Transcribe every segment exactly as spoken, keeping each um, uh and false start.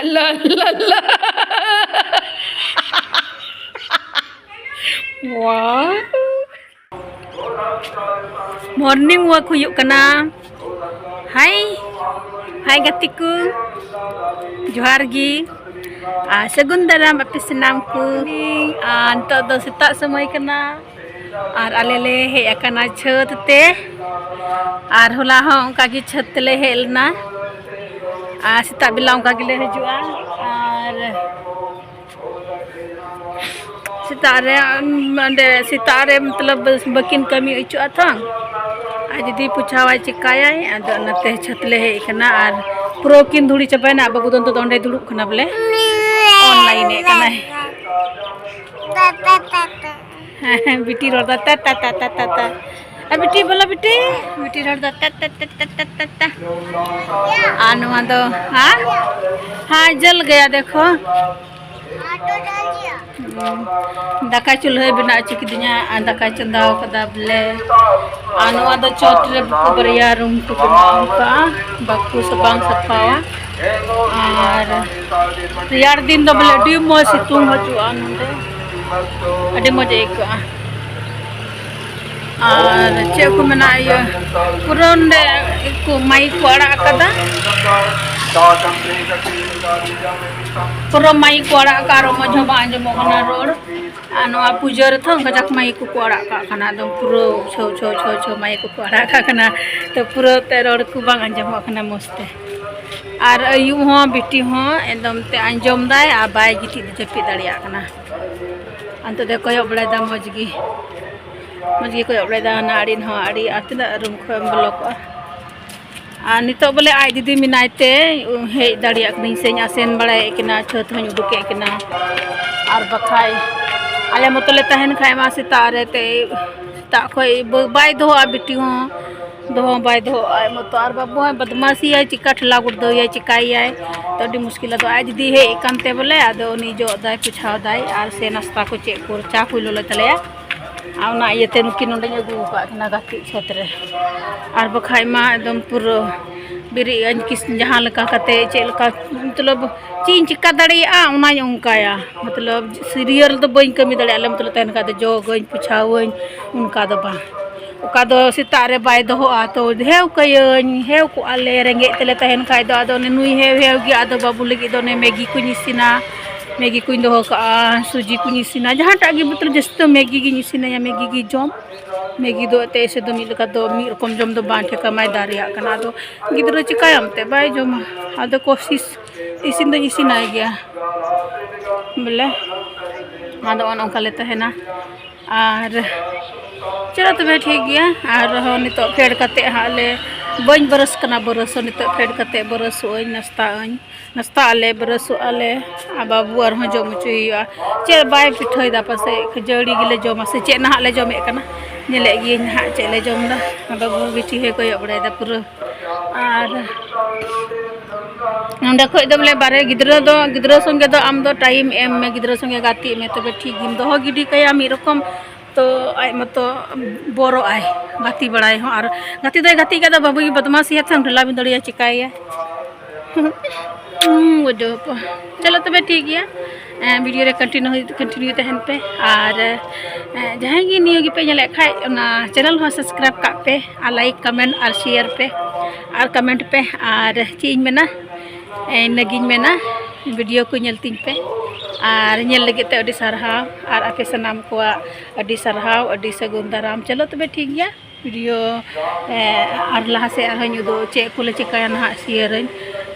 ᱞᱟ, ᱞᱟ, ᱞᱟ᱾ ᱣᱟᱣ᱾ Morning walk ᱦᱩᱭᱩᱜ ᱠᱟᱱᱟ᱾ ᱦᱟᱭ, ᱦᱟᱭ ᱜᱟᱛᱮ ᱠᱚ, ᱡᱚᱦᱟᱨ ᱜᱮ᱾ ᱟᱨ ᱥᱟᱹᱜᱩᱱ ᱫᱟᱨᱟᱢ ᱟᱯᱮ ᱥᱟᱱᱟᱢ ᱠᱚ᱾ ᱟᱨ ᱱᱤᱛᱚᱜ ᱫᱚ ᱥᱮᱛᱟᱜ ᱥᱚᱢᱚᱭ ᱠᱟᱱᱟ᱾ ᱟᱨ ᱟᱞᱮ ᱞᱮ ᱦᱮᱡ ᱟᱠᱟᱱᱟ ᱪᱷᱟᱹᱛ ᱛᱮ᱾ ᱟᱨ ᱦᱚᱞᱟ ᱦᱚᱸ ᱚᱱᱠᱟ ᱜᱮ ᱪᱷᱟᱹᱛ ᱛᱮᱞᱮ ᱦᱮᱡ ᱞᱮᱱᱟ᱾ ᱟᱨ ᱥᱮᱛᱟᱜ ᱵᱮᱞᱟ ᱚᱱᱠᱟ ᱜᱮᱞᱮ ᱦᱤᱡᱩᱜᱼᱟ᱾ ᱟᱨ ᱥᱮᱛᱟᱜ ᱨᱮ, ᱚᱸᱰᱮ ᱥᱮᱛᱟᱜ ᱨᱮ ᱢᱚᱛᱞᱚᱵ ᱵᱟᱹᱠᱤᱱ ᱠᱟᱹᱢᱤ ᱦᱚᱪᱚᱜᱼᱟ ᱛᱚ᱾ ᱟᱨ ᱡᱩᱫᱤ ᱯᱳᱪᱷᱟᱣᱟᱭ ᱪᱮᱠᱟᱭᱟᱭ, ᱟᱫᱚ ᱚᱱᱟᱛᱮ ᱪᱷᱟᱹᱛ ᱞᱮ ᱦᱮᱡ ᱟᱠᱟᱱᱟ᱾ ᱟᱨ ᱯᱩᱨᱟᱹ ᱠᱤᱱ ᱫᱷᱩᱲᱤ ᱪᱟᱵᱟᱭᱮᱱᱟ᱾ ᱟᱨ ᱵᱟᱹᱵᱩ ᱫᱚ ᱱᱤᱛᱚᱜ ᱫᱚ ᱚᱸᱰᱮ ᱫᱩᱲᱩᱵ ᱠᱟᱱᱟ ᱵᱚᱞᱮ, ᱚᱱᱞᱟᱭᱤᱱ ᱮᱫ ᱠᱟᱱᱟᱭ᱾ ᱦᱮᱸ, ᱵᱤᱴᱤ ᱨᱚᱲ ᱫᱟ ᱛᱟ ᱛᱟ ᱛᱟ ᱛᱟ ᱛᱟ ᱛᱟ᱾ ᱟᱨ ᱵᱤᱴᱤ ᱵᱚᱞᱚ ᱵᱤᱴᱤ, ᱵᱤᱴᱤ ᱨᱚᱲ ᱫᱟ ᱛᱟ ᱛᱟ ᱛᱟ ᱛᱟ ᱛᱟ ᱛᱟ᱾ ᱟᱨ ᱱᱚᱣᱟ ᱫᱚ ᱦᱮᱸ, ᱦᱮᱸ ᱡᱚᱞ ᱜᱮᱭᱟ ᱫᱮᱠᱷᱚ᱾ ᱦᱩᱸ, ᱫᱟᱠᱟ ᱪᱩᱞᱦᱟᱹᱭ ᱵᱮᱱᱟᱣ ᱦᱚᱪᱚ ᱠᱤᱫᱤᱧᱟ ᱟᱨ ᱫᱟᱠᱟᱭ ᱪᱚᱸᱫᱟ ᱟᱠᱟᱫᱟ ᱵᱚᱞᱮ᱾ ᱟᱨ ᱱᱚᱣᱟ ᱫᱚ ᱪᱚᱴ ᱨᱮ ᱵᱟᱨᱭᱟ ᱨᱩᱢ ᱠᱚ ᱵᱮᱱᱟᱣ ᱟᱠᱟᱫᱼᱟ, ᱵᱟᱠᱚ ᱥᱟ-, ᱵᱟᱝ ᱥᱟᱯᱷᱟᱣᱟ᱾ ᱟᱨ ᱨᱮᱭᱟᱲ ᱫᱤᱱ ᱫᱚ ᱵᱚᱞᱮ ᱟᱹᱰᱤ ᱢᱚᱡᱽ ᱥᱤᱛᱩᱝ ᱦᱤᱡᱩᱜᱼᱟ ᱱᱚᱰᱮ, ᱟᱹᱰᱤ ᱢᱚᱡᱽ ᱟᱹᱭᱠᱟᱹᱜᱼᱟ᱾ ᱟᱨ ᱪᱮᱫ ᱠᱚ ᱢᱮᱱᱟ, ᱤᱭᱟᱹ, ᱯᱩᱨᱟᱹ ᱱᱚᱰᱮ ᱠᱚ ᱢᱟᱭᱤᱠ ᱠᱚ ᱟᱲᱟᱜ ᱟᱠᱟᱫᱟ᱾ ᱯᱩᱨᱟᱹ ᱢᱟᱭᱤᱠ ᱠᱚ ᱟᱲᱟᱜ ᱟᱠᱟᱫ, ᱟᱨ ᱢᱚᱡᱽ ᱦᱚᱸ ᱵᱟᱝ ᱟᱸᱡᱚᱢᱚᱜ ᱠᱟᱱᱟ ᱨᱚᱲ᱾ ᱟᱨ ᱱᱚᱣᱟ ᱯᱩᱡᱟᱹ ᱨᱮᱛᱚ ᱠᱟᱡᱟᱠ ᱢᱟᱭᱤᱠ ᱠᱚᱠᱚ ᱟᱲᱟᱜ ᱠᱟᱜ ᱠᱟᱱᱟ, ᱮᱠᱫᱚᱢ ᱯᱩᱨᱟᱹ ᱪᱷᱚ ᱪᱷᱚ ᱪᱷᱚ ᱪᱷᱚ ᱢᱟᱭᱤᱠ ᱠᱚᱠᱚ ᱟᱲᱟᱜ ᱠᱟᱜ ᱠᱟᱱᱟ᱾ ᱛᱚ ᱯᱩᱨᱟᱹ ᱛᱮ ᱨᱚᱲ ᱠᱚ ᱵᱟᱝ ᱟᱸᱡᱚᱢᱚᱜ ᱠᱟᱱᱟ ᱢᱚᱡᱽ ᱛᱮ᱾ ᱟᱨ ᱟᱹᱭᱩᱵ ᱦᱚᱸ ᱵᱤᱴᱤ ᱦᱚᱸ ᱮᱠᱫᱚᱢ ᱛᱮ ᱟᱸᱡᱚᱢ ᱫᱟᱭ ᱟᱨ ᱵᱟᱭ ᱜᱤᱛᱤᱡ ᱡᱟᱹᱯᱤᱫ ᱫᱟᱲᱮᱭᱟᱜ ᱠᱟᱱᱟ᱾ ᱚᱱᱛᱮ ᱫᱚ ᱠᱚᱭᱚᱜ ᱵᱟᱲᱟᱭᱮᱫᱟ ᱢᱚᱡᱽ ᱜᱮ, ᱢᱚᱡᱽ ᱜᱮ ᱠᱚᱭᱚᱜ ᱵᱟᱲᱟᱭᱮᱫᱟ ᱦᱟᱱᱟ ᱟᱲᱮ ᱱᱚᱣᱟ ᱟᱲᱮ, ᱟᱨ ᱛᱤᱱᱟᱹᱜ ᱨᱩᱢ ᱠᱷᱚᱱ ᱮᱢ ᱵᱚᱞᱚ ᱠᱚᱜᱼᱟ᱾ ᱟᱨ ᱱᱤᱛᱚᱜ ᱵᱚᱞᱮ ᱟᱡ ᱫᱤᱫᱤ ᱢᱮᱱᱟᱭ ᱛᱮ ᱦᱮᱡ ᱫᱟᱲᱮᱭᱟᱜ ᱠᱟᱹᱱᱟᱹᱧ ᱥᱮᱧ ᱟᱥᱮᱱ ᱵᱟᱲᱟᱭᱮᱫ ᱠᱤᱱᱟ, ᱪᱷᱟᱹᱛ ᱦᱚᱸᱧ ᱩᱰᱩᱠᱮᱫ ᱠᱤᱱᱟ᱾ ᱟᱨ ᱵᱟᱠᱷᱟᱡ ᱟᱞᱮ ᱢᱚᱛᱚ ᱞᱮ ᱛᱟᱦᱮᱱ ᱠᱷᱟᱡ ᱢᱟ ᱥᱮᱛᱟᱜ ᱨᱮ ᱛᱮ, ᱥᱮᱛᱟᱜ ᱠᱷᱚᱡ ᱵᱟᱭ ᱫᱚᱦᱚᱜᱼᱟ ᱵᱤᱴᱤ ᱦᱚᱸ, ᱫᱚᱦᱚ ᱦᱚᱸ ᱵᱟᱭ ᱫᱚᱦᱚᱜᱼᱟ ᱟᱡ ᱢᱚᱛᱚ᱾ ᱟᱨ ᱵᱟᱹᱵᱩ ᱦᱚᱸᱭ ᱵᱚᱫᱢᱟᱥᱤᱭᱟᱭ, ᱪᱤᱠᱟ ᱴᱷᱮᱞᱟᱣ ᱜᱩᱲᱫᱟᱹᱣᱭᱟᱭ, ᱪᱤᱠᱟᱭᱮᱭᱟᱭ, ᱛᱚ ᱟᱹᱰᱤ ᱢᱩᱥᱠᱤᱞ᱾ ᱟᱫᱚ ᱟᱡ ᱫᱤᱫᱤ ᱦᱮᱡ ᱟᱠᱟᱱ ᱛᱮ ᱵᱚᱞᱮ ᱟᱫᱚ ᱩᱱᱤ ᱡᱚᱜ ᱫᱟᱭ, ᱯᱳᱪᱷᱟᱣ ᱫᱟᱭ, ᱟᱨ ᱥᱮ ᱱᱟᱥᱛᱟ ᱠᱚ ᱪᱮᱫ ᱠᱚ ᱪᱟ ᱠᱚᱭ ᱞᱚᱞᱚᱭ ᱛᱟᱞᱮᱭᱟ᱾ ᱟᱨ ᱚᱱᱟ ᱤᱭᱟᱹᱛᱮ ᱱᱩᱠᱤᱱ ᱱᱚᱰᱮᱧ ᱟᱹᱜᱩ ᱟᱠᱟᱫ ᱠᱤᱱᱟ ᱜᱟᱛᱮᱜ ᱪᱷᱟᱹᱛ ᱨᱮ᱾ ᱟᱨ ᱵᱟᱠᱷᱟᱡ ᱢᱟ ᱮᱠᱫᱚᱢ ᱯᱩᱨᱟᱹ ᱵᱮᱨᱮᱫ ᱟᱹᱧ ᱠᱤᱥ ᱡᱟᱦᱟᱸ ᱞᱮᱠᱟ ᱠᱟᱛᱮ, ᱪᱮᱫ ᱞᱮᱠᱟ, ᱢᱚᱛᱞᱚᱵ ᱪᱮᱫ ᱤᱧ ᱪᱮᱠᱟ ᱫᱟᱲᱮᱭᱟᱜᱼᱟ ᱚᱱᱟᱧ ᱚᱱᱠᱟᱭᱟ᱾ ᱢᱚᱛᱞᱚᱵ ᱥᱤᱨᱤᱭᱟᱞ ᱫᱚ ᱵᱟᱹᱧ ᱠᱟᱹᱢᱤ ᱫᱟᱲᱮᱭᱟᱜᱼᱟ᱾ ᱟᱞᱮ ᱢᱚᱛᱞᱚᱵ ᱛᱟᱦᱮᱱ ᱠᱷᱟᱡ ᱫᱚ ᱡᱚᱜᱟᱹᱧ, ᱯᱚᱪᱷᱟᱣᱟᱹᱧ, ᱚᱱᱠᱟ ᱫᱚ ᱵᱟᱝ᱾ ᱚᱠᱟ ᱫᱚ ᱥᱮᱛᱟᱜ ᱨᱮ ᱵᱟᱭ ᱫᱚᱦᱚᱜᱼᱟ, ᱛᱚ ᱦᱮᱣ ᱠᱟᱹᱭᱟᱹᱧ, ᱦᱮᱣ ᱠᱚᱜᱼᱟ ᱞᱮ᱾ ᱨᱮᱸᱜᱮᱡ ᱛᱮᱞᱮ ᱛᱟᱦᱮᱱ ᱠᱷᱟᱡ ᱫᱚ ᱟᱫᱚ ᱚᱱᱮ ᱱᱩᱭ ᱦᱮᱣ ᱦᱮᱣ ᱜᱮ ᱟᱫᱚ ᱵᱟᱹᱵᱩ ᱞᱟᱹᱜᱤᱫ ᱫᱚ ᱚᱱᱮ ᱢᱮᱜᱤ ᱠᱚᱧ ᱤᱥᱤᱱᱟ, ᱢᱮᱜᱤ ᱠᱚᱧ ᱫᱚᱦᱚ ᱠᱟᱜᱼᱟ, ᱥᱩᱡᱤ ᱠᱚᱧ ᱤᱥᱤᱱᱟ, ᱡᱟᱦᱟᱸᱴᱟᱜ ᱜᱮ ᱢᱚᱛᱞᱚᱵ ᱡᱟᱹᱥᱛᱤ ᱫᱚ ᱢᱮᱜᱤ ᱜᱤᱧ ᱤᱥᱤᱱᱟᱭᱟ, ᱢᱮᱜᱤ ᱜᱮ ᱡᱚᱢ᱾ ᱢᱮᱜᱤ ᱫᱚ ᱮᱱᱛᱮᱫ ᱮᱭᱥᱮ ᱫᱚ ᱢᱤᱫ ᱞᱮᱠᱟ ᱫᱚ ᱢᱤᱫ ᱨᱚᱠᱚᱢ ᱡᱚᱢ ᱫᱚ ᱵᱟᱝ ᱴᱷᱤᱠᱟ, ᱢᱟᱭᱫᱟ ᱨᱮᱭᱟᱜ ᱠᱟᱱᱟ᱾ ᱟᱫᱚ ᱜᱤᱫᱽᱨᱟᱹ ᱪᱤᱠᱟᱹᱭᱟᱢ ᱛᱮ ᱵᱟᱭ ᱡᱚᱢᱟ᱾ ᱟᱫᱚ ᱠᱳᱥᱤᱥ ᱤᱥᱤᱱ ᱫᱚᱧ ᱤᱥᱤᱱᱟᱭ ᱜᱮᱭᱟ ᱵᱚᱞᱮ᱾ ᱟᱫᱚ ᱚᱱᱮ ᱚᱱᱠᱟ ᱞᱮ ᱛᱟᱦᱮᱱᱟ᱾ ᱟᱨ ᱪᱚᱞᱚ ᱛᱚᱵᱮ ᱴᱷᱤᱠ ᱜᱮᱭᱟ᱾ ᱟᱨᱦᱚᱸ ᱱᱤᱛᱚᱜ ᱯᱷᱮᱰ ᱠᱟᱛᱮᱫ ᱦᱟᱸᱜ ᱞᱮ, ᱵᱟᱹᱧ ᱵᱨᱟᱥ ᱠᱟᱱᱟ ᱵᱨᱟᱥ ᱦᱚᱸ᱾ ᱱᱤᱛᱚᱜ ᱯᱷᱮᱰ ᱠᱟᱛᱮᱫ ᱵᱨᱟᱥᱚᱜ ᱟᱹᱧ, ᱱᱟᱥᱛᱟᱜ ᱟᱹᱧ, ᱱᱟᱥᱛᱟᱜ ᱟᱞᱮ, ᱵᱨᱟᱥᱚᱜ ᱟᱞᱮ᱾ ᱟᱨ ᱵᱟᱹᱵᱩ ᱟᱨᱦᱚᱸ ᱡᱚᱢ ᱦᱚᱪᱚᱭ ᱦᱩᱭᱩᱜᱼᱟ᱾ ᱪᱮᱫ ᱵᱟᱭ ᱯᱤᱴᱷᱟᱹᱭᱮᱫᱟ, ᱯᱟᱥᱮᱡ ᱠᱷᱟᱹᱡᱟᱹᱲᱤ ᱜᱮᱞᱮ ᱡᱚᱢᱟ ᱥᱮ ᱪᱮᱫ ᱱᱟᱦᱟᱜ ᱞᱮ ᱡᱚᱢᱮᱫ ᱠᱟᱱᱟ᱾ ᱧᱮᱞᱮᱫ ᱜᱤᱭᱟᱹᱧ ᱱᱟᱦᱟᱜ ᱪᱮᱫ ᱞᱮ ᱡᱚᱢ ᱮᱫᱟ᱾ ᱵᱟᱹᱵᱩ ᱵᱤᱴᱤ ᱦᱚᱸᱭ ᱠᱚᱭᱚᱜ ᱵᱟᱲᱟᱭᱮᱫᱟ ᱯᱩᱨᱟᱹ᱾ ᱟᱨ ᱱᱚᱸᱰᱮ ᱠᱷᱚᱡ ᱫᱚ ᱵᱚᱞᱮ ᱵᱟᱨᱦᱮ ᱜᱤᱫᱽᱨᱟᱹ ᱫᱚ, ᱜᱤᱫᱽᱨᱟᱹ ᱥᱚᱸᱜᱮ ᱫᱚ ᱟᱢ ᱫᱚ ᱴᱟᱭᱤᱢ ᱮᱢ ᱢᱮ, ᱜᱤᱫᱽᱨᱟᱹ ᱥᱚᱸᱜᱮ ᱜᱟᱛᱮᱜ ᱢᱮ, ᱛᱚᱵᱮ ᱴᱷᱤᱠ ᱜᱮᱢ ᱫᱚᱦᱚ ᱜᱤᱰᱤ ᱠᱟᱭᱟ ᱢᱤᱫ ᱨᱚᱠᱚᱢ᱾ ᱛᱚ ᱟᱡ ᱢᱚᱛᱚ ᱵᱚᱨᱚᱜ ᱟᱭ ᱜᱟᱛᱮ ᱵᱟᱲᱟᱭ ᱦᱚᱸ᱾ ᱟᱨ ᱜᱟᱛᱮ ᱫᱚᱭ ᱜᱟᱛᱮᱜ ᱠᱟᱱ ᱫᱚ ᱵᱟᱹᱵᱩᱭ ᱵᱚᱫᱢᱟᱥᱤᱭᱟ ᱛᱚ, ᱰᱷᱮᱞᱟ ᱵᱤᱱ ᱫᱟᱲᱮᱭᱟᱜᱼᱟ, ᱪᱤᱠᱟᱹᱭᱟ? ᱦᱩᱸ, ᱜᱚᱡᱚ ᱵᱟᱯᱟ᱾ ᱪᱚᱞᱚ ᱛᱚᱵᱮ ᱴᱷᱤᱠ ᱜᱮᱭᱟ᱾ ᱮᱸ, ᱵᱷᱤᱰᱤᱭᱳ ᱨᱮ ᱠᱚᱱᱴᱤᱱᱤᱭᱩ, ᱠᱚᱱᱴᱤᱱᱤᱭᱩ ᱛᱟᱦᱮᱱ ᱯᱮ᱾ ᱟᱨ, ᱮᱸ, ᱡᱟᱦᱟᱸᱭ ᱜᱮ ᱱᱤᱭᱟᱹ ᱜᱮᱯᱮ ᱧᱮᱞᱮᱫ ᱠᱷᱟᱡ, ᱚᱱᱟ ᱪᱮᱱᱮᱞ ᱦᱚᱸ ᱥᱟᱵᱥᱠᱨᱟᱭᱤᱵᱽ ᱠᱟᱜ ᱯᱮ, ᱟᱨ ᱞᱟᱭᱤᱠ, ᱠᱚᱢᱮᱱᱴ ᱟᱨ ᱥᱮᱭᱟᱨ ᱯᱮ, ᱟᱨ ᱠᱚᱢᱮᱱᱴ ᱯᱮ᱾ ᱟᱨ ᱪᱮᱫ ᱤᱧ ᱢᱮᱱᱟ, ᱮᱸ, ᱤᱱᱟᱹᱜᱤᱧ ᱢᱮᱱᱟ, ᱵᱷᱤᱰᱤᱭᱳ ᱠᱚ ᱧᱮᱞ ᱛᱤᱧ ᱯᱮ᱾ ᱟᱨ ᱧᱮᱞ ᱞᱟᱹᱜᱤᱫ ᱛᱮ ᱟᱹᱰᱤ ᱥᱟᱨᱦᱟᱣ, ᱟᱨ ᱟᱯᱮ ᱥᱟᱱᱟᱢ ᱠᱚᱣᱟᱜ ᱟᱹᱰᱤ ᱥᱟᱨᱦᱟᱣ, ᱟᱹᱰᱤ ᱥᱟᱹᱜᱩᱱ ᱫᱟᱨᱟᱢ᱾ ᱪᱚᱞᱚ ᱛᱚᱵᱮ ᱴᱷᱤᱠ ᱜᱮᱭᱟ᱾ ᱵᱷᱤᱰᱤᱭᱳ, ᱮ, ᱟᱨ ᱞᱟᱦᱟ ᱥᱮᱫ ᱟᱨᱦᱚᱸᱧ ᱩᱫᱩᱜ, ᱪᱮᱫ ᱠᱚᱞᱮ ᱪᱤᱠᱟᱹᱭᱟ ᱱᱟᱦᱟᱜ ᱥᱮᱭᱟᱨᱟᱹᱧ᱾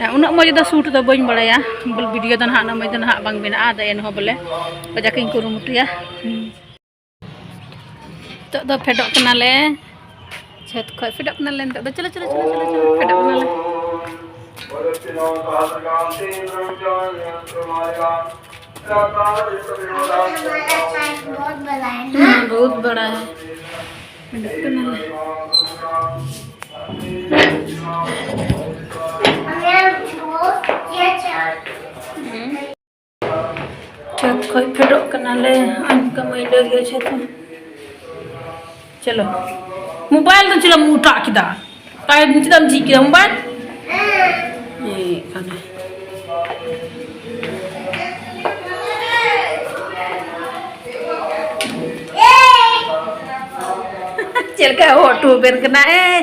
ᱮ, ᱩᱱᱟᱹᱜ ᱢᱚᱡᱽ ᱫᱚ ᱥᱩᱴ ᱫᱚ ᱵᱟᱹᱧ ᱵᱟᱲᱟᱭᱟ, ᱵᱷᱤᱰᱤᱭᱳ ᱫᱚ ᱱᱟᱦᱟᱜ ᱩᱱᱟᱹᱜ ᱢᱚᱡᱽ ᱫᱚ ᱱᱟᱦᱟᱜ ᱵᱟᱝ ᱵᱮᱱᱟᱜᱼᱟ, ᱟᱫᱚ ᱮᱱᱦᱚᱸ ᱵᱚᱞᱮ ᱠᱟᱡᱟᱠ ᱤᱧ ᱠᱩᱨᱩᱢᱩᱴᱩᱭᱟ᱾ ᱦᱩᱸ᱾ ᱱᱤᱛᱚᱜ ᱫᱚ ᱯᱷᱮᱰᱚᱜ ᱠᱟᱱᱟᱞᱮ, ᱪᱷᱟᱹᱛ ᱠᱷᱚᱡ ᱯᱷᱮᱰᱚᱜ ᱠᱟᱱᱟᱞᱮ ᱱᱤᱛᱚᱜ ᱫᱚ᱾ ᱪᱚᱞᱚ, ᱪᱚᱞᱚ, ᱪᱚᱞᱚ, ᱪᱚᱞᱚ, ᱪᱚᱞᱚ, ᱯᱷᱮᱰᱚᱜ ᱠᱟᱱᱟᱞᱮ᱾ हमारा साइज बहुत बड़ा है ना? हाँ, बहुत बड़ा है। हमें वो, ये अच्छा। हम्म। ᱪᱷᱟᱛ ᱠᱷᱚᱡ ᱯᱷᱮᱰᱚᱜ ᱠᱟᱱᱟᱞᱮ, ᱟᱢ ᱠᱟᱹᱢᱟᱹᱭ ᱞᱟᱹᱜᱤᱫ ᱪᱷᱟᱛ᱾ ᱪᱚᱞᱚ, ᱢᱳᱵᱟᱭᱤᱞ ᱫᱚ ᱪᱮᱫᱟᱜ ᱮᱢ ᱚᱴᱟᱜ ᱠᱮᱫᱟ? ᱛᱟᱭ ᱪᱮᱫᱟᱜ ᱮᱢ ᱡᱷᱤᱡ ᱠᱮᱫᱟ ᱢᱳᱵᱟᱭᱤᱞ? ᱦᱩᱭᱩᱜ ᱠᱟᱱᱟ᱾ ᱪᱮᱫ ᱞᱮᱠᱟ ᱦᱚᱦᱚ ᱦᱚᱴᱚ ᱟᱵᱮᱱ ᱠᱟᱱᱟ, ᱮᱭ?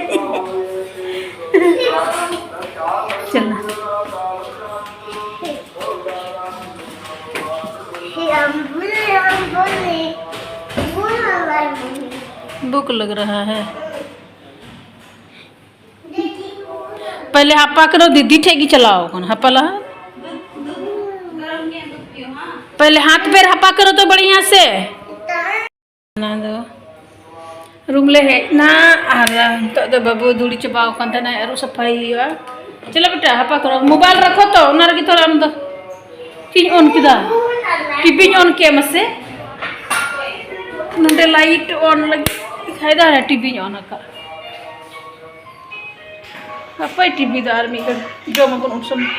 ᱪᱮᱫ? भूख लग रहा है। पहले ᱦᱟᱯᱟ ᱠᱚᱫᱚ ᱫᱤᱫᱤ ᱴᱷᱮᱡ ᱜᱮ ᱪᱟᱞᱟᱣ ᱟᱠᱟᱱᱟ, ᱦᱟᱯᱟ ᱞᱟᱦᱟ᱾ पहले हाथ पैर ᱦᱟᱯᱟ ᱠᱚᱫᱚ ᱛᱚ ᱵᱟᱲᱤᱭᱟ ᱥᱮ᱾ ᱚᱱᱟ ᱫᱚ ᱨᱩᱢ ᱞᱮ ᱦᱮᱡ ᱮᱱᱟ ᱟᱨ ᱱᱤᱛᱚᱜ ᱫᱚ ᱵᱟᱹᱵᱩ ᱫᱩᱲᱩᱵ ᱪᱟᱵᱟᱣ ᱟᱠᱟᱱ ᱛᱟᱦᱮᱱᱟ, ᱟᱹᱨᱩᱵ ᱥᱟᱯᱷᱟᱭ ᱦᱩᱭᱩᱜᱼᱟ᱾ ᱪᱮᱫ ᱞᱮ ᱵᱮᱴᱟ, ᱦᱟᱯᱟ ᱠᱚᱫᱚ ᱢᱳᱵᱟᱭᱤᱞ ᱨᱟᱠᱷᱚ ᱛᱚ, ᱚᱱᱟ ᱨᱮᱜᱮ ᱛᱷᱚᱲᱟ ᱟᱢ ᱫᱚ᱾ ᱪᱮᱫ ᱤᱧ ᱚᱱ ᱠᱮᱫᱟ? ᱴᱤᱵᱷᱤᱧ ᱚᱱ ᱠᱮᱫ ᱢᱟᱥᱮ᱾ ᱱᱚᱰᱮ ᱞᱟᱭᱤᱴ ᱚᱱ ᱞᱟᱹᱜᱤᱫ ᱠᱷᱟᱡ ᱫᱚ ᱦᱟᱱᱮ ᱴᱤᱵᱷᱤᱧ ᱚᱱ ᱟᱠᱟᱫ᱾ ᱦᱟᱯᱳᱭ ᱴᱤᱵᱷᱤ ᱫᱚ ᱟᱨ ᱢᱤᱫ ᱜᱷᱟᱹᱲᱤᱡ ᱡᱚᱢ ᱟᱵᱚᱱ ᱩᱱ ᱥᱚᱢᱚᱭ᱾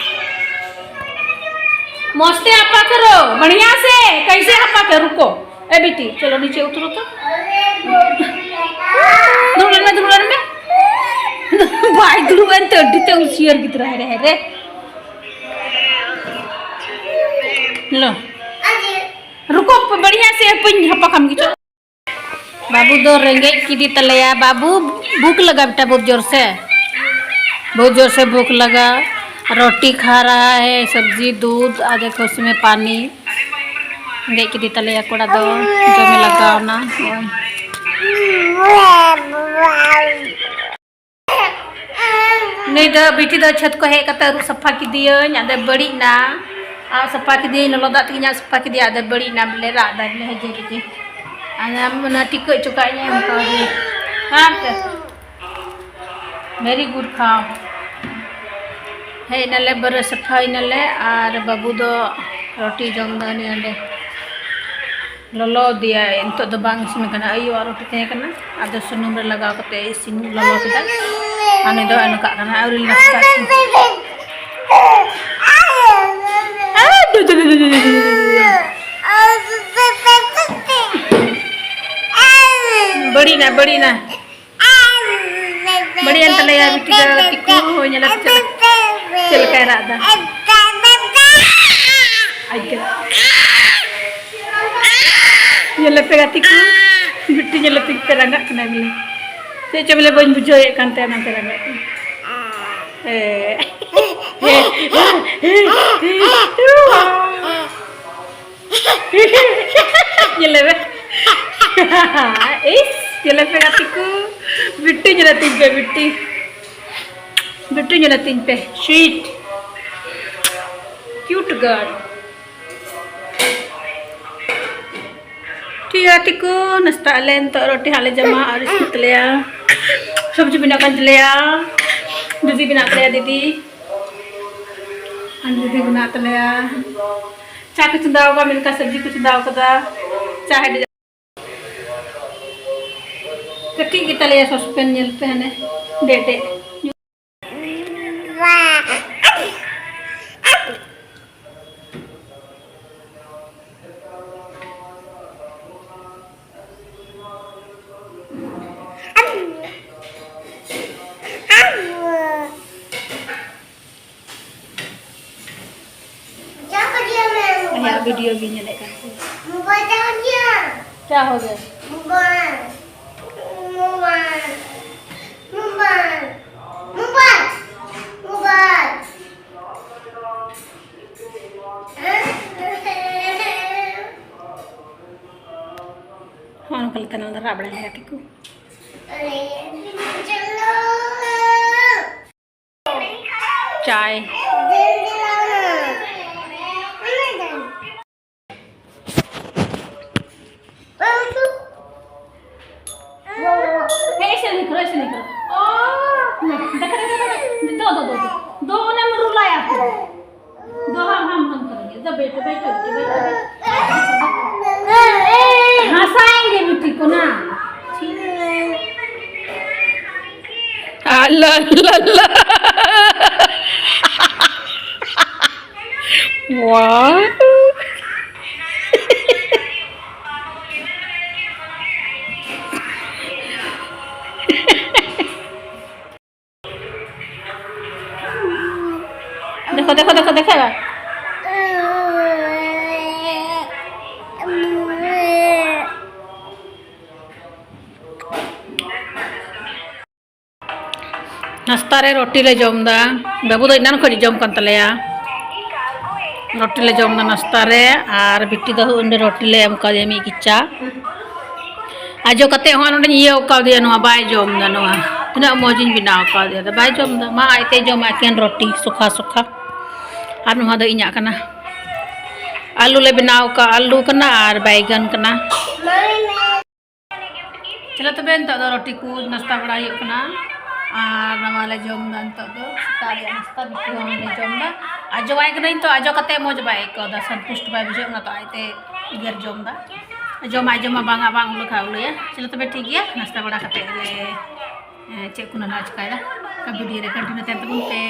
मस्ते हापा करो, बढ़िया से। कैसे हापा करो? रुको। ए बेटी, चलो नीचे उतरो तो। दुलहन में, दुलहन में। भाई दुलहन तो अड्डी ते उसियर की तरह रहे रे। लो। रुको, बढ़िया से अपन हापा खाम की चलो। बाबू दो रेंगेज कीदी तलैया। बाबू, भूख लगा बेटा बहुत जोर से, बहुत जोर से भूख लगा। रोटी खा रहा है, सब्जी, दूध, आ देखो उसमें पानी। रेंगेज कीदी तलैया कोड़ा दो, जो में लगा ना। ᱱᱩᱭ ᱫᱚ ᱵᱤᱴᱤ ᱫᱚ ᱪᱷᱟᱹᱛ ᱠᱚ ᱦᱮᱡ ᱠᱟᱛᱮ ᱟᱹᱨᱩᱵ ᱥᱟᱯᱷᱟ ᱠᱮᱫᱮᱭᱟᱹᱧ, ᱟᱫᱚ ᱵᱟᱹᱲᱤᱡ ᱮᱱᱟ᱾ ᱟᱨ ᱥᱟᱯᱷᱟ ᱠᱮᱫᱮᱭᱟᱹᱧ, ᱞᱚᱞᱚ ᱫᱟᱜ ᱛᱮᱜᱮᱧ ᱟᱨᱩᱵ ᱥᱟᱯᱷᱟ ᱠᱮᱫᱮᱭᱟ, ᱟᱫᱚ ᱵᱟᱹᱲᱤᱡ ᱮᱱᱟ ᱵᱚᱞᱮ, ᱨᱟᱜ ᱫᱟᱭ ᱵᱚᱞᱮ, ᱦᱮᱡᱮ ᱨᱮᱜᱮ᱾ ᱟᱫᱚ ᱚᱱᱟ ᱴᱤᱠᱟᱹ ᱦᱚᱪᱚ ᱠᱟᱜ ᱤᱧᱟᱹ, ᱚᱱᱠᱟ ᱜᱮ᱾ ᱦᱮᱸ ᱛᱚ᱾ Very good ᱠᱷᱟᱣ᱾ ᱦᱮᱡ ᱮᱱᱟᱞᱮ, ᱵᱟᱹᱨᱟᱹ ᱥᱟᱯᱷᱟᱭ ᱱᱟᱞᱮ, ᱟᱨ ᱵᱟᱹᱵᱩ ᱫᱚ ᱨᱩᱴᱤ ᱡᱚᱢ ᱫᱚ ᱩᱱᱤ ᱚᱸᱰᱮ᱾ ᱞᱚᱞᱚ ᱤᱫᱤᱭᱟᱭ, ᱱᱤᱛᱚᱜ ᱫᱚ ᱵᱟᱝ ᱤᱥᱤᱱ ᱠᱟᱱᱟ᱾ ᱟᱭᱳᱣᱟᱜ ᱨᱩᱴᱤ ᱛᱟᱦᱮᱸ ᱠᱟᱱᱟ, ᱟᱫᱚ ᱥᱩᱱᱩᱢ ᱨᱮ ᱞᱟᱜᱟᱣ ᱠᱟᱛᱮ ᱤᱥᱤᱱ ᱞᱚᱞᱚ ᱠᱮᱫᱟ᱾ ᱟᱨ ᱱᱩᱭ ᱫᱚ ᱱᱚᱝᱠᱟᱜ ᱠᱟᱱᱟ, ᱟᱹᱣᱨᱤ ᱞᱮ ᱱᱟᱥᱛᱟᱜ ᱠᱟᱱᱟ᱾ ᱵᱟᱹᱲᱤᱡ ᱮᱱᱟ, ᱵᱟᱹᱲᱤᱡ ᱮᱱᱟ᱾ ᱵᱟᱹᱲᱤᱡ ᱮᱱ ᱛᱟᱞᱮᱭᱟ ᱵᱤᱴᱤ ᱫᱚ, ᱛᱤᱠᱩ ᱦᱚᱸ ᱧᱮᱞᱮ ᱯᱮ ᱪᱮᱫ ᱞᱮᱠᱟ᱾ ᱪᱮᱫ ᱞᱮᱠᱟᱭ ᱨᱟᱜ ᱮᱫᱟ? ᱟᱡ ᱜᱮ᱾ ᱧᱮᱞᱮ ᱯᱮ ᱜᱟᱛᱮ ᱠᱚ, ᱵᱤᱴᱤ ᱧᱮᱞᱮ ᱯᱮ, ᱨᱟᱸᱜᱟᱜ ᱠᱟᱱᱟᱭ ᱵᱚᱞᱮ᱾ ᱪᱮᱫ ᱪᱚ ᱵᱚᱞᱮ ᱵᱟᱹᱧ ᱵᱩᱡᱷᱟᱹᱣᱮᱫ ᱠᱟᱱ ᱛᱟᱭᱟ, ᱚᱱᱟᱛᱮ ᱨᱟᱸᱜᱟᱜ ᱠᱟᱱᱟ᱾ ᱦᱮᱸ᱾ ᱧᱮᱞᱮ ᱢᱮ᱾ ᱤᱥ, ᱧᱮᱞᱮ ᱯᱮ ᱜᱟᱛᱮ ᱠᱚ᱾ ᱵᱤᱴᱤ ᱧᱮᱞᱮ ᱛᱤᱧ ᱯᱮ, ᱵᱤᱴᱤ᱾ ᱵᱤᱴᱤ ᱧᱮᱞᱮ ᱛᱤᱧ ᱯᱮ᱾ Sweet. Cute girl. ᱴᱷᱤᱠ ᱜᱮᱭᱟ ᱜᱟᱛᱮ ᱠᱚ, ᱱᱟᱥᱛᱟᱜ ᱟᱞᱮ ᱱᱤᱛᱚᱜ, ᱨᱩᱴᱤ ᱦᱟᱸᱜ ᱞᱮ ᱡᱚᱢᱟ ᱟᱨ ᱤᱥᱤᱱ ᱛᱟᱞᱮᱭᱟ᱾ ᱥᱚᱵᱽᱡᱤ ᱵᱮᱱᱟᱜ ᱠᱟᱱ ᱛᱟᱞᱮᱭᱟ, ᱫᱤᱫᱤ ᱵᱮᱱᱟᱜ ᱛᱟᱞᱮᱭᱟ, ᱫᱤᱫᱤ᱾ ᱟᱨ ᱫᱤᱫᱤ ᱵᱮᱱᱟᱜ ᱛᱟᱞᱮᱭᱟ᱾ ᱪᱟ ᱠᱚ ᱪᱚᱸᱫᱟ ᱟᱠᱟᱫ, ᱢᱮᱱᱠᱷᱟᱱ ᱥᱚᱵᱽᱡᱤ ᱠᱚ ᱪᱚᱸᱫᱟ ᱟᱠᱟᱫᱟ᱾ ᱪᱟ ᱦᱮᱰᱮᱡ᱾ ᱠᱟᱹᱴᱤᱡ ᱜᱮᱛᱟᱞᱮᱭᱟ ᱥᱚᱥᱯᱮᱱ, ᱧᱮᱞ ᱯᱮ ᱦᱟᱱᱮ ᱰᱮᱡ ᱰᱮᱡ᱾ ᱟᱭᱟᱜ ᱵᱷᱤᱰᱤᱭᱳ ᱜᱮ ᱧᱮᱞᱮᱫ ᱠᱟᱱ ᱛᱟᱦᱮᱸ᱾ ᱢᱳᱵᱟᱭᱤᱞ ᱪᱟᱨᱡ ᱜᱮᱭᱟ? ᱪᱟ ᱦᱳ ᱜᱮ᱾ Mobile, mobile, mobile, mobile, mobile. ᱦᱚᱸ, ᱱᱚᱝᱠᱟ ᱞᱮᱠᱟ ᱱᱚᱣᱟ ᱫᱚ ᱨᱟᱜ ᱵᱟᱲᱟᱭ ᱜᱮᱭᱟ ᱜᱟᱛᱮ ᱠᱚ᱾ ᱪᱟᱭ᱾ ᱦᱮᱸ, ᱤᱥᱤᱱ ᱦᱩᱭ ᱠᱟᱱᱟ, ᱤᱥᱤᱱ ᱦᱩᱭ ᱠᱟᱱᱟ᱾ ᱚ, ᱱᱟ, ᱫᱟᱠᱟ, ᱫᱟᱠᱟ, ᱫᱟᱠᱟ, ᱫᱟᱠᱟ᱾ ᱫᱚ, ᱫᱚ, ᱫᱚ, ᱫᱚ᱾ ᱫᱚ, ᱚᱱᱮᱢ ᱨᱩᱞᱟᱭᱟ ᱛᱚ᱾ ᱫᱚ, ᱦᱟᱢ, ᱦᱟᱢ, ᱦᱟᱢ ᱠᱟᱨᱮᱸᱜᱮ᱾ ᱫᱚ, ᱵᱮᱴᱟ, ᱵᱮᱴᱟ, ᱵᱮᱴᱟ, ᱵᱮᱴᱟ, ᱵᱮᱴᱟ᱾ ᱦᱟᱸᱥᱟᱭᱮᱸᱜᱮ ᱵᱤᱴᱤ ᱠᱚ ᱱᱟ᱾ ᱟᱞᱟ, ᱟᱞᱟ, ᱟᱞᱟ᱾ ᱣᱟᱣ᱾ ᱫᱮᱠᱷᱚ, ᱫᱮᱠᱷᱚ, ᱫᱮᱠᱷᱚ, ᱫᱮᱠᱷᱚ᱾ ᱱᱟᱥᱛᱟ ᱨᱮ ᱨᱩᱴᱤ ᱞᱮ ᱡᱚᱢ ᱮᱫᱟ᱾ ᱵᱟᱹᱵᱩ ᱫᱚ ᱮᱱᱟᱱ ᱠᱷᱚᱱ ᱡᱚᱢ ᱠᱟᱱ ᱛᱟᱞᱮᱭᱟ᱾ ᱨᱩᱴᱤ ᱞᱮ ᱡᱚᱢ ᱮᱫᱟ ᱱᱟᱥᱛᱟ ᱨᱮ, ᱟᱨ ᱵᱤᱴᱤ ᱫᱚ ᱩᱱᱨᱮ ᱨᱩᱴᱤ ᱞᱮ ᱮᱢ ᱠᱟᱣᱫᱮᱭᱟ ᱢᱤᱫ ᱠᱮᱪᱟ᱾ ᱟᱡᱚ ᱠᱟᱛᱮ ᱦᱚᱸ ᱱᱚᱰᱮᱧ ᱤᱭᱟᱹ ᱠᱟᱣᱫᱮᱭᱟ, ᱱᱚᱣᱟ ᱵᱟᱭ ᱡᱚᱢ ᱮᱫᱟ᱾ ᱱᱚᱣᱟ ᱛᱤᱱᱟᱹᱜ ᱢᱚᱡᱽ ᱤᱧ ᱵᱮᱱᱟᱣ ᱠᱟᱣᱫᱮᱭᱟ, ᱟᱫᱚ ᱵᱟᱭ ᱡᱚᱢ ᱮᱫᱟ᱾ ᱢᱟ ᱟᱡᱛᱮ ᱡᱚᱢᱟ ᱮᱠᱮᱱ ᱨᱩᱴᱤ ᱥᱩᱠᱷᱟ ᱥᱩᱠᱷᱟ᱾ ᱟᱨ ᱱᱚᱣᱟ ᱫᱚ ᱤᱧᱟᱹᱜ ᱠᱟᱱᱟ᱾ ᱟᱹᱞᱩ ᱞᱮ ᱵᱮᱱᱟᱣ ᱠᱟᱜᱼᱟ, ᱟᱹᱞᱩ ᱠᱟᱱᱟ ᱟᱨ ᱵᱟᱭᱜᱟᱱ ᱠᱟᱱᱟ᱾ ᱪᱚᱞᱚ ᱛᱚᱵᱮ, ᱱᱤᱛᱚᱜ ᱫᱚ ᱨᱩᱴᱤ ᱠᱚ ᱱᱟᱥᱛᱟ ᱵᱟᱲᱟ ᱦᱩᱭᱩᱜ ᱠᱟᱱᱟ᱾ ᱟᱨ ᱱᱚᱣᱟ ᱞᱮ ᱡᱚᱢ ᱮᱫᱟ ᱱᱤᱛᱚᱜ ᱫᱚ, ᱥᱮᱛᱟᱜ ᱨᱮᱭᱟᱜ ᱱᱟᱥᱛᱟ ᱵᱤᱴᱤ ᱦᱚᱸ ᱞᱮ ᱡᱚᱢ ᱮᱫᱟ᱾ ᱟᱡᱚᱣᱟᱭ ᱠᱟᱹᱱᱟᱹᱧ ᱛᱚ, ᱟᱡᱚ ᱠᱟᱛᱮ ᱢᱚᱡᱽ ᱵᱟᱭ ᱟᱹᱭᱠᱟᱹᱣ ᱮᱫᱟ, ᱥᱚᱱᱛᱩᱥᱴ ᱵᱟᱭ ᱵᱩᱡᱷᱟᱹᱣ ᱠᱟᱱᱟ, ᱛᱚ ᱟᱡᱛᱮ ᱜᱮᱨ ᱡᱚᱢ ᱮᱫᱟ᱾ ᱡᱚᱢᱟᱭ ᱡᱚᱢᱟ, ᱵᱟᱝᱟ ᱵᱟᱝ ᱩᱞᱟᱹ ᱠᱷᱟᱡ ᱩᱞᱟᱹᱭᱟ᱾ ᱪᱚᱞᱚ ᱛᱚᱵᱮ ᱴᱷᱤᱠ ᱜᱮᱭᱟ, ᱱᱟᱥᱛᱟ ᱵᱟᱲᱟ ᱠᱟᱛᱮ ᱞᱮ, ᱮᱸ, ᱪᱮᱫ ᱠᱚ ᱱᱟᱦᱟᱜ ᱪᱤᱠᱟᱭᱮᱫᱟ, ᱚᱱᱠᱟ ᱵᱷᱤᱰᱤᱭᱳ ᱨᱮ ᱠᱚᱱᱴᱤᱱᱤᱭᱩ ᱛᱟᱦᱮᱱ ᱛᱟᱵᱚᱱ ᱯᱮ᱾